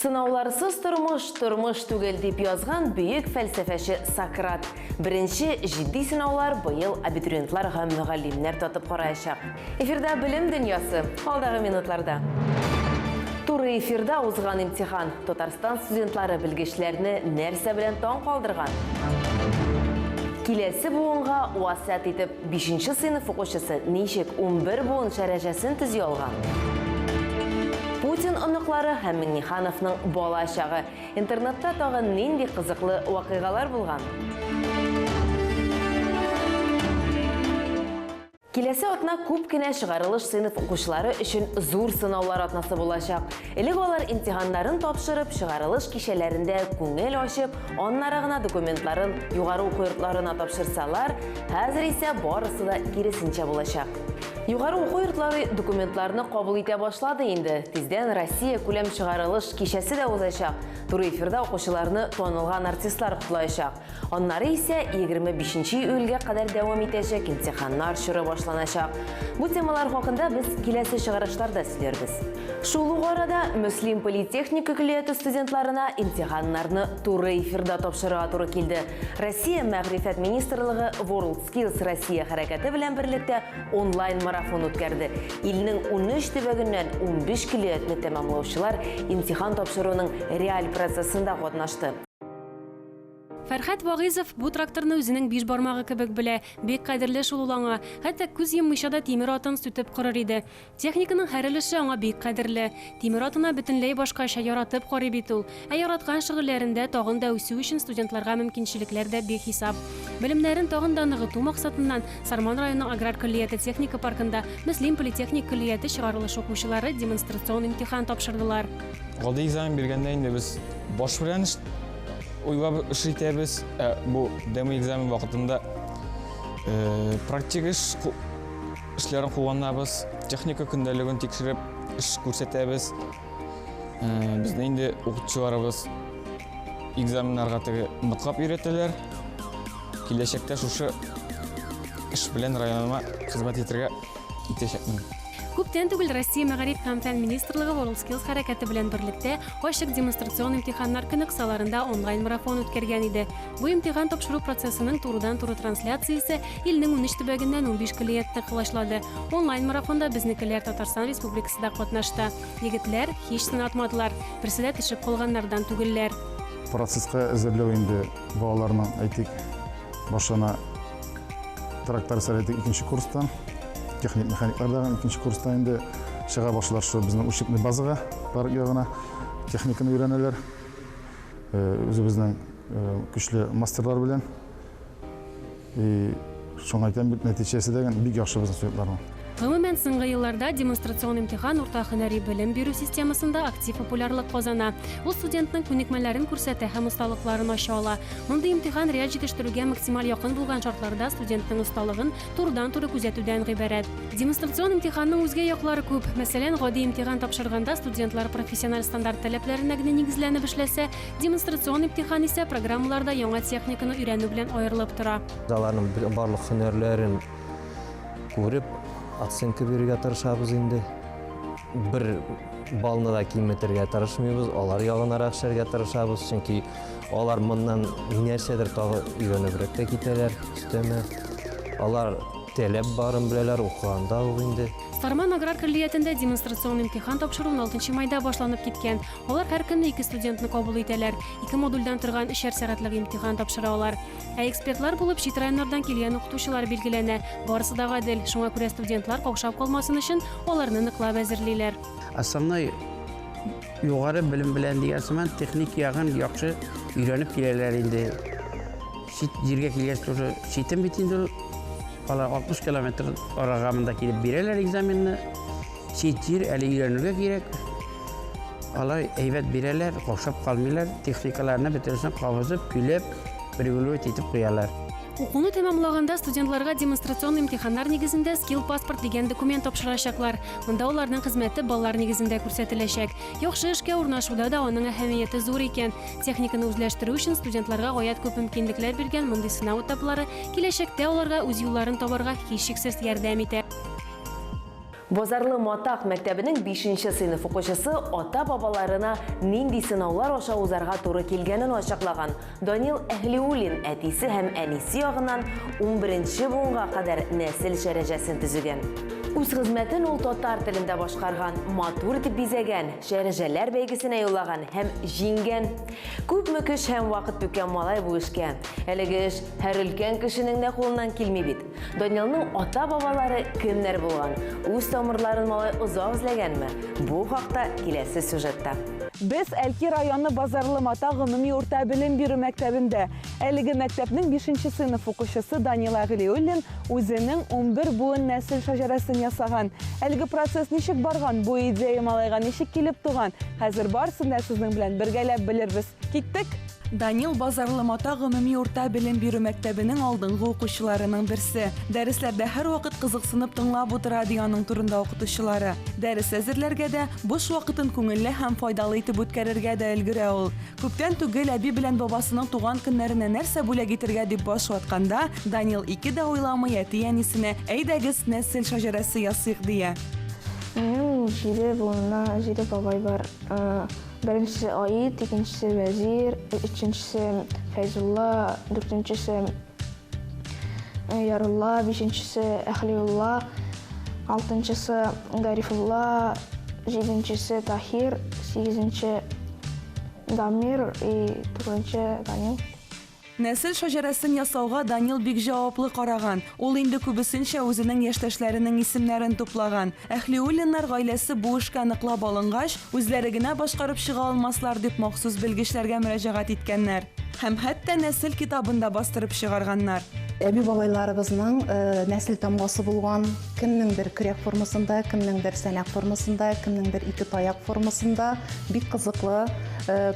Сынауларсыз тормыш, тормыш түгел, дип язган бөек фәлсәфәче Сократ. Беренче җитди сынаулар быел абитуриентлар һәм мөгаллимнәр татып караячак. Эфирда Белем дөньясы, алдагы минутларда. Туры эфирда узган имтихан. Татарстан студентлары белгечләрне нәрсә белән таң калдырган? Киләсе буынга васыять итеп, бишенче сыйныф укучысы ничек 11 буын шәрәҗәсен төзи алган? Путин оныклары һәм Миңнехановның бала чагы. Интернетта тагын нинди кызыклы вакыйгалар булган? Киләсе атна күп кенә чыгарылыш сыйныф укучылары өчен зур сынаулар атнасы булачак. Элек алар имтиханнарын тапшырып, чыгарылыш кичәләрендә күңел ачып, аннары гына документларын югары уку йортларына тапшырсалар, хәзер исә барысы да киресенчә булачак. Югары уку йортлары документларны кабул итә башлады инде. Тиздән Россия күләм чыгарылыш кичәсе дә узачак. Туры эфирда укучыларны танылган артистлар котлаячак. Аннары исә 25 нче июльгә кадәр дәвам итәчәк имтиханнар чоры башланачак. Бу темалар хакында без киләсе чыгарышларда сөйләрбез. Шул ук арада Мөслим политехника көллияте студентларына имтиханнарны туры эфирда тапшырырга туры килде. Россия Мәгърифәт министрлыгы WorldSkills Россия хәрәкәте белән берлектә онлайн-марафон үткәрде. Илнең 13 төбәгеннән 15 көллиятне тәмамлаучылар имтихан тапшыруның реаль процессында катнашты. Фәрхәт Вагыйзов бу тракторны үзенең биш бармагы кебек белә. Бик кадерле шул ул аңа. Хәтта күз йоммыйча да тимер атын сүтеп корыр иде. Техниканың һәр өлеше аңа бик кадерле. Тимер атына бөтенләй башкача яратып карый бит ул. Ә яраткан шөгыльләрендә тагын да үсү өчен студентларга мөмкинчелекләр дә бихисап. Белемнәрен тагын да ныгыту максатыннан Сарман районы аграр көллияте техника паркында Мөслим политехник көллияте чыгарылыш укучылары демонстрацион имтихан тапшырдылар. Гади экзамен биргәндә инде без баш белән уйлап эш итәбез. Ә бу демо экзамен вакытында э, практик эш эшләрен кулланабыз, техника көндәлеген тикшереп эш күрсәтәбез. Э, безне инде укытучыларыбыз экзаменнарга теге ныклап өйрәтәләр. Киләчәктә шушы эш белән районыма хезмәт итәргә итәчәкмен. Күптән түгел Россия Мәгариф һәм фән министрлыгы WorldSkills хәрәкәте белән берлектә ачык демонстрацион имтиханнар көне кысаларында онлайн-марафон үткәргән иде. Бу имтихан тапшыру процессының турыдан-туры трансляциясе илнең 13 төбәгеннән 15 көллиятне колачлады. Онлайн-марафонда безнекеләр Татарстан Республикасы да катнашты. Егетләр һич сынатмадылар, берсе дә төшеп калганнардан түгелләр. Процесска әзерләү инде балаларның, әйтик, башлана Трактористлар әйтик икенче курстан, техник механиклар да икенче курстан инде чыга башлар шул безнең учебный базага парк ягына техниканы өйрәнәләр. Э, үзебезнең э, көчле мастерлар белән. И шуңа әйтәм бит, нәтиҗәсе дә бик яхшы безнең студентларның. Гомумән, соңгы елларда демонстрацион имтихан урта һөнәри белем бирү системасында актив популярлык казана. Ул студентның күнекмәләрен күрсәтә һәм осталыкларын ача ала. Мондый имтихан реаль җитештерүгә максималь якын булган шартларда студентның осталыгын турыдан-туры күзәтүдән гыйбарәт. Демонстрацион имтиханның үзгә яклары күп. Мәсәлән, гади имтихан тапшырганда студентлар профессиональ стандарт таләпләренә генә нигезләнеп эшләсә, демонстрацион имтихан исә программаларда яңа техниканы өйрәнү белән аерылып тора. Аларның барлык һөнәрләрен күреп, оценка бирергә тырышабыз инде. Бер баллны да киметергә тырышмыйбыз, алар ягынарак эшләргә тырышабыз, чөнки алар моннан нәрсәдер тагы өйрәнебрәк тә китәләр, өстәмә. Алар таләп барын беләләр, укыганда ук инде. Сарман аграр көллиятендә демонстрацион имтихан тапшыру 16 майда башланып киткән. Алар һәр көнне ике студентны кабул итәләр. Ике модульдән торган өчәр сәгатьлек имтихан тапшыра алар. Ә экспертлар булып чит районнардан килгән укытучылар билгеләнә. Барысы да гадел, шуңа күрә студентлар каушап калмасын өчен аларны ныклап әзерлиләр. Основной югары белем белән дигән сыман техник ягын яхшы өйрәнеп киләләр инде. Чит җиргә килгәч тоже читен бит инде ул. Алар 60 километр арага монда килеп бирәләр экзаменны. Чит җир әле өйрәнергә кирәк. Алар әйбәт бирәләр, каушап калмыйлар, техникаларны бөтенесен кабызып, көйләп, регулировать итеп куялар. Укуны тәмамлаганда студентларга демонстрацион имтиханнар нигезендә Skill Passport дигән документ тапшырачаклар. Монда аларның хезмәте баллар нигезендә күрсәтеләчәк. Яхшы эшкә урнашуда да аның әһәмияте зур икән. Техниканы үзләштерү өчен студентларга гаять күп мөмкинлекләр биргән мондый сынау этаплары киләчәктә аларга үз юлларын табарга һичшиксез ярдәм итә. Базарлы Матак мәктәбенең бишенче сыйныф укучысы ата-бабаларына нинди сынаулар аша узарга туры килгәнен ачыклаган. Данил Әһлиуллин әтисе һәм әнисе ягыннан унберенче буынга кадәр нәсел шәрәҗәсен төзегән. Үз хезмәтен ул татар телендә башкарган, матур итеп бизәгән, шәрәҗәләр бәйгесенә юллаган һәм җиңгән. Күпме көч һәм вакыт түккән малай бу эшкә. Әлеге эш һәр өлкән кешенең дә кулыннан килми бит. Данилның ата-бабалары кемнәр булган? Үз тамырларын малай озак эзләгәнме? Бу хакта киләсе сюжетта. Без Әлки районы Базарлы Матак гомуми урта белем бирү мәктәбендә. Әлеге мәктәпнең бишенче сыйныф укучысы Данил Әгълиуллин үзенең 11 буын нәсел шәҗәрәсен ясаган. Әлеге процесс ничек барган, бу идея малайга ничек килеп туган? Хәзер барысын да сезнең белән бергәләп белербез. Киттек! Данил Базарлы Матак гомуми урта белем бирү мәктәбенең алдынгы укучыларының берсе. Дәресләрдә һәрвакыт кызыксынып тыңлап утыра, ди аның турында укытучылары. Дәрес әзерләргә дә, буш вакытын күңелле һәм файдалы итеп үткәрергә дә өлгерә ул. Күптән түгел әби белән бабасының туган көннәренә нәрсә бүләк итергә дип баш ватканда, Данил ике дә уйламый әти-әнисенә, Әйдәгез, нәсел шәҗәрәсе ясыйк, дия. Минем җиде буынна җиде бабай бар. Беренчесе Аид, икенчесе Вәзир, өченчесе Фәйзулла, дүртенчесе Ярулла, бишенчесе Әхлиулла, алтынчысы Гарифулла, җиденчесе Таһир, сигезенче Дамир и тугызынчы Данил. Нәсел шәҗәрәсен ясауга Данил бик җаваплы караган. Ул инде күбесенчә үзенең яшьтәшләренең исемнәрен туплаган. Әһлиуллиннар гаиләсе бу эшкә ныклап алынгач, үзләре генә башкарып чыга алмаслар дип махсус белгечләргә мөрәҗәгать иткәннәр. Һәм хәтта нәсел китабын да бастырып чыгарганнар. Әби-бабайларыбызның нәсел тамгасы булган, кемнеңдер көрәк формасында, кемнеңдер сәнәк формасында, кемнеңдер ике таяк формасында бик кызыклы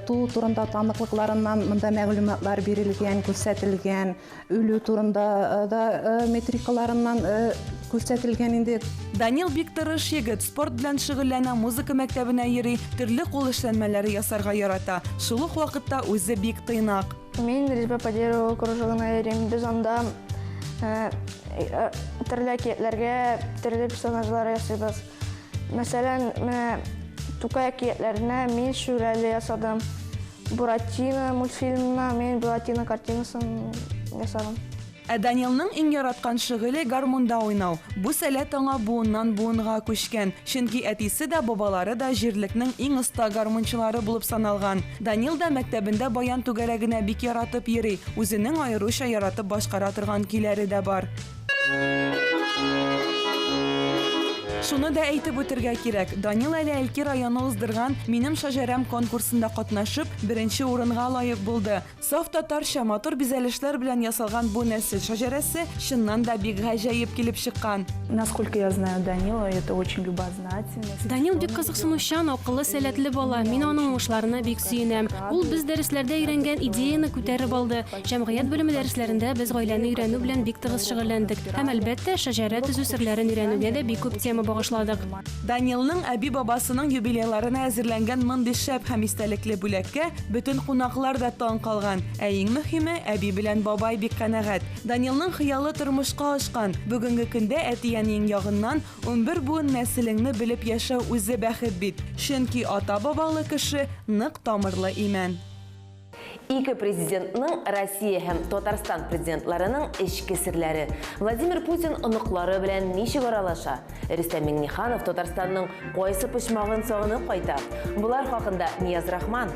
Туу турында таныклыкларыннан монда мәгълүматлар бирелгән, күрсәтелгән, үлү турында да метрикаларыннан күрсәтелгән инде. Данил бик тырыш егет, спорт белән шөгыльләнә, музыка мәктәбенә йөри, төрле кул эшләнмәләре ясарга ярата. Шул ук вакытта үзе бик тыйнак. Мин Резьба по дереву кружогына йөрим. Без анда төрле әкиятләргә төрле персонажлар ясыйбыз. Мәсәлән, менә Тукай әкиятләренә мин Шүрәле ясадым. Буратино мультфильмына мин Буратино картинасын ясадым. Ә Данилның иң яраткан шөгыле, гармунда уйнау. Бу сәләт аңа буыннан-буынга күчкән. Чөнки әтисе дә, бабалары да җирлекнең иң оста гармунчылары булып саналган. Данил да мәктәбендә баян түгәрәгенә бик яратып йөри, үзенең аеруча яратып башкара торган көйләре дә бар. Шуны да әйтеп үтергә кирәк, Данил әле Әлки районы уздырган Минем шәҗәрәм конкурсында катнашып, беренче урынга лаек булды. Саф татарча, матур бизәлешләр белән ясалган бу нәсел шәҗәрәсе чыннан да бик гаҗәеп килеп чыккан. Насколько я знаю Данила, это очень любознательный. Данил бик кызыксынучан, акыллы, сәләтле бала. Мин аның уңышларына бик сөенәм. Ул без дәресләрдә өйрәнгән идеяне күтәреп алды. Җәмгыять белеме дәресләрендә без гаиләне өйрәнү белән бик тыгыз шөгыльләндек һәм, әлбәттә, шәҗәрә төзү серләрен өйрәнүгә дә бик күп тема багышладык. Данилның әби-бабасының юбилейларына әзерләнгән мондый шәп һәм истәлекле бүләккә бөтен кунаклар да таң калган. Ә иң мөһиме, әби белән бабай бик канәгать. Данилның хыялы тормышка ашкан. Бүгенге көндә әти-әниең ягыннан 11 буын нәселеңне белеп яшәү үзе бәхет бит. Чөнки ата-бабалы кеше, нык тамырлы имән. Ике президентның, Россия һәм Татарстан президентларының эчке серләре. Владимир Путин оныклары белән ничек аралаша? Рөстәм Миңнеханов Татарстанның кайсы почмагын сагынып кайта? Болар хакында Нияз Рахман.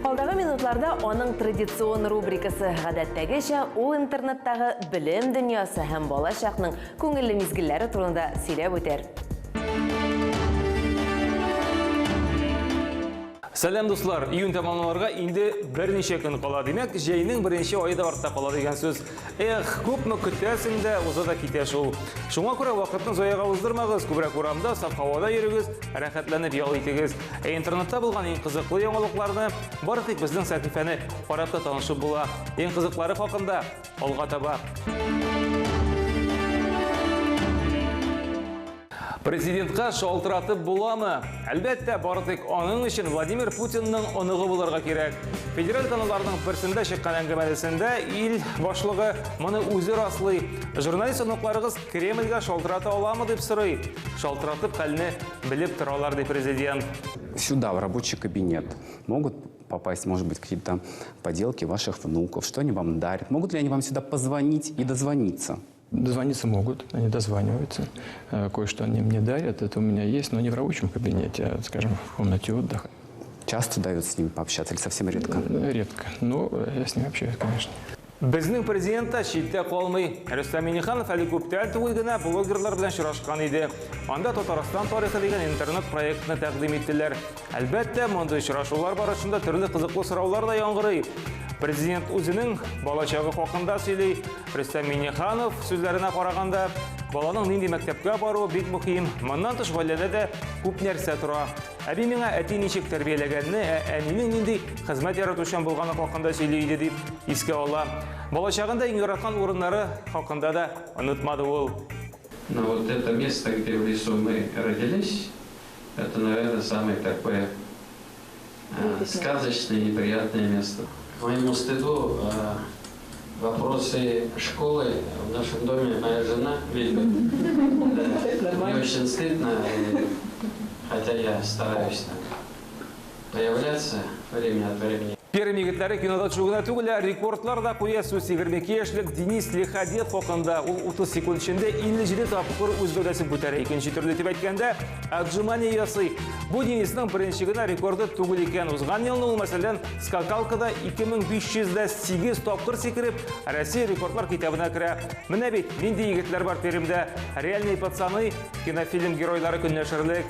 Алдагы минутларда аның традицион рубрикасы, гадәттәгечә, ул интернеттагы белем дөньясы һәм балачакның күңелле мизгелләре турында сөйләп үтәр. Сәлам, дуслар! Июнь тәмамланырга инде берничә көн кала. Димәк, җәйнең беренче ае да артта кала дигән сүз. Эх, күпме көтәсең дә, уза да китә шул. Шуңа күрә вакытны заяга уздырмагыз, күбрәк урамда, саф һавада йөрегез, рәхәтләнеп ял итегез. Ә интернетта булган иң кызыклы яңалыкларны бары тик безнең сәхифәне карап та танышып була. Иң кызыклары хакында алга таба. Президентка шалтыратып буламы? Әлбәттә, бары тик аның өчен Владимир Путинның оныгы булырга кирәк. Федераль каналларның берсендә чыккан әңгәмәсендә ил башлыгы моны үзе раслый. Журналист оныкларыгыз Кремльгә шалтырата аламы дип сорый. Шалтыратып хәлне белеп торалар, ди президент. Сюда, в рабочий кабинет, могут попасть, может быть, какие-то поделки ваших внуков, что они вам дарят? Могут ли они вам сюда позвонить и дозвониться? Дозвониться могут, они дозваниваются. Кое-что они мне дарят, это у меня есть, но не в рабочем кабинете, а, скажем, в комнате отдыха. Часто дают с ними пообщаться или совсем редко? Редко, но я с ними общаюсь, конечно. Безнең президент та читтә калмый. Рөстәм Миңнеханов әле күптән түгел генә блогерлар белән очрашкан иде. Анда Татарстан тарихы дигән интернет-проектны тәкъдим иттеләр. Әлбәттә, мондый очрашулар барышында төрле кызыклы сораулар да яңгырый. Президент үзенең балачагы хакында сөйли. Рөстәм Миңнеханов сүзләренә караганда, баланың нинди мәктәпкә баруы бик мөһим. Моннан тыш гаиләдә дә күп нәрсә тора. Әби миңа әти ничек тәрбияләгәнне, ә әнинең нинди хезмәт яратучан булганы хакында сөйли иде дип искә ала. Балачагында иң яраткан урыннары хакында да онытмады ул. Но вот это место, где в лесу мы родились, это, наверное, самое такое сказочное и приятное место. К моему стыду, вопросы школы в нашем доме моя жена ведет. Мне очень стыдно, хотя я стараюсь там появляться время от времени. Пермь егетләре кинода төшү генә түгел, ә рекордлар да куя. Сүз 22 яшьлек Денис Лиходед хакында. Ул 30 секунд эчендә 57 тапкыр үз гәүдәсен күтәрә. Икенче төрле дип әйткәндә, отжимание ясый. Бу Денисның беренче генә рекорды түгел икән. Узган елны ул, мәсәлән, скакалкада 2508 тапкыр сикереп, Россия рекордлар китабына керә. Менә бит нинди егетләр бар Пермьдә. Реальные пацаны кинофильм геройлары көнләшерлек.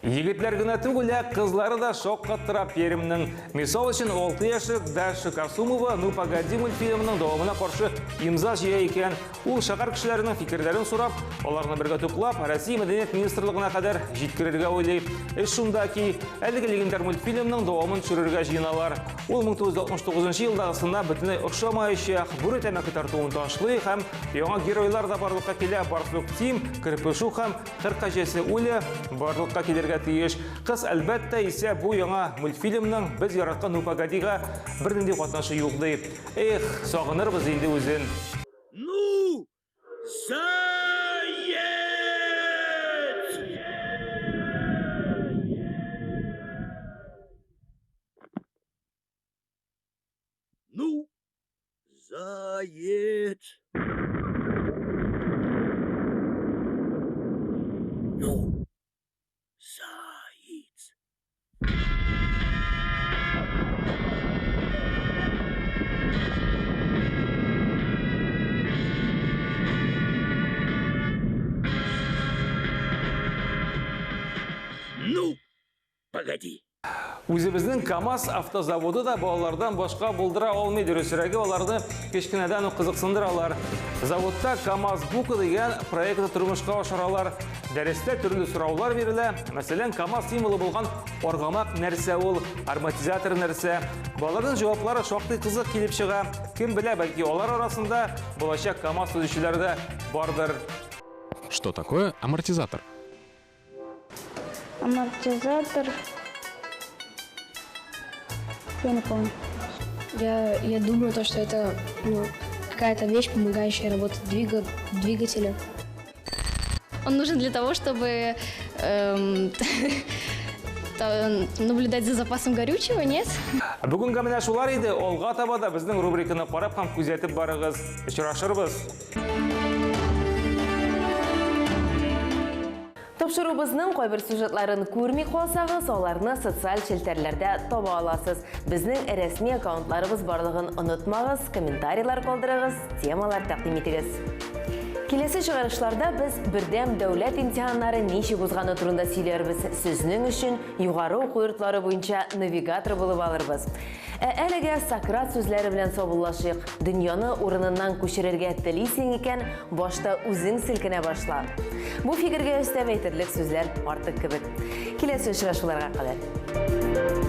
Егетләр генә түгел, ә кызлары да шаккаттыра Пермьнең. Мисал өчен, 6 яшьлек Даша Касумова «Ну погоди» мультфильмының дәвамына каршы имза җыя икән. Ул шәһәр кешеләренең фикерләрен сорап, аларны бергә туплап, Россия Мәдәният министрлыгына кадәр җиткерергә уйлый. Эш шунда ки, әлеге легендар мультфильмның дәвамын төшерергә җыеналар. Ул 1969 елдагысына бөтенләй охшамаячак. Бүре тәмәке тартуын ташлый һәм яңа геройлар да барлыкка килә. Барсук Тим, Керпешук һәм Кыр кәҗәсе Уля барлыкка килергә тиеш. Кыз, әлбәттә, исә бу яңа мультфильмның без яраткан Ну погодига бернинди катнашы юк ди. Эх, сагынырбыз инде үзен. Ну, заедь! Ну, заедь! Ну, заедь! Ну, погоди. Үзебезнең КАМАЗ автозаводы да балалардан башка булдыра алмый, дөресрәге, аларны кечкенәдән үк кызыксындыралар. Заводта КАМАЗ Бука дигән проектны тормышка ашыралар. Дәрестә төрле сораулар бирелә. Мәсәлән, КАМАЗ символы булган аргамак нәрсә ул, арматизатор нәрсә? Балаларның җаваплары шактый кызык килеп чыга. Кем белә, бәлки алар арасында булачак КАМАЗ төзүчеләр дә бардыр. Что такое амортизатор? Амортизатор. Я не помню. Я думаю, то, что это, ну, какая-то вещь, помогающая работать двигателю. Он нужен для того, чтобы наблюдать за запасом горючего, нет? Бүгенгә менә шулар иде. Алга таба да безнең рубриканы карап һәм күзәтеп барыгыз. Очрашырбыз. Тапшыруыбызның кайбер сюжетларын күрми калсагыз, аларны социаль челтәрләрдә таба аласыз. Безнең рәсми аккаунтларыбыз барлыгын онытмагыз, комментарийлар калдырыгыз, темалар тәкъдим итегез. Киләсе чыгарышларда без бердәм дәүләт имтиханнары ничек узганы турында сөйләрбез. Сезнең өчен югары уку йортлары буенча навигатор булып алырбыз. Ә әлегә Сократ сүзләре белән саубуллашыйк. Дөньяны урыныннан күчерергә телисең икән, башта үзең селкенә башла. Бу фикергә өстәп әйтерлек сүзләр артык кебек. Киләсе очрашуларга кадәр.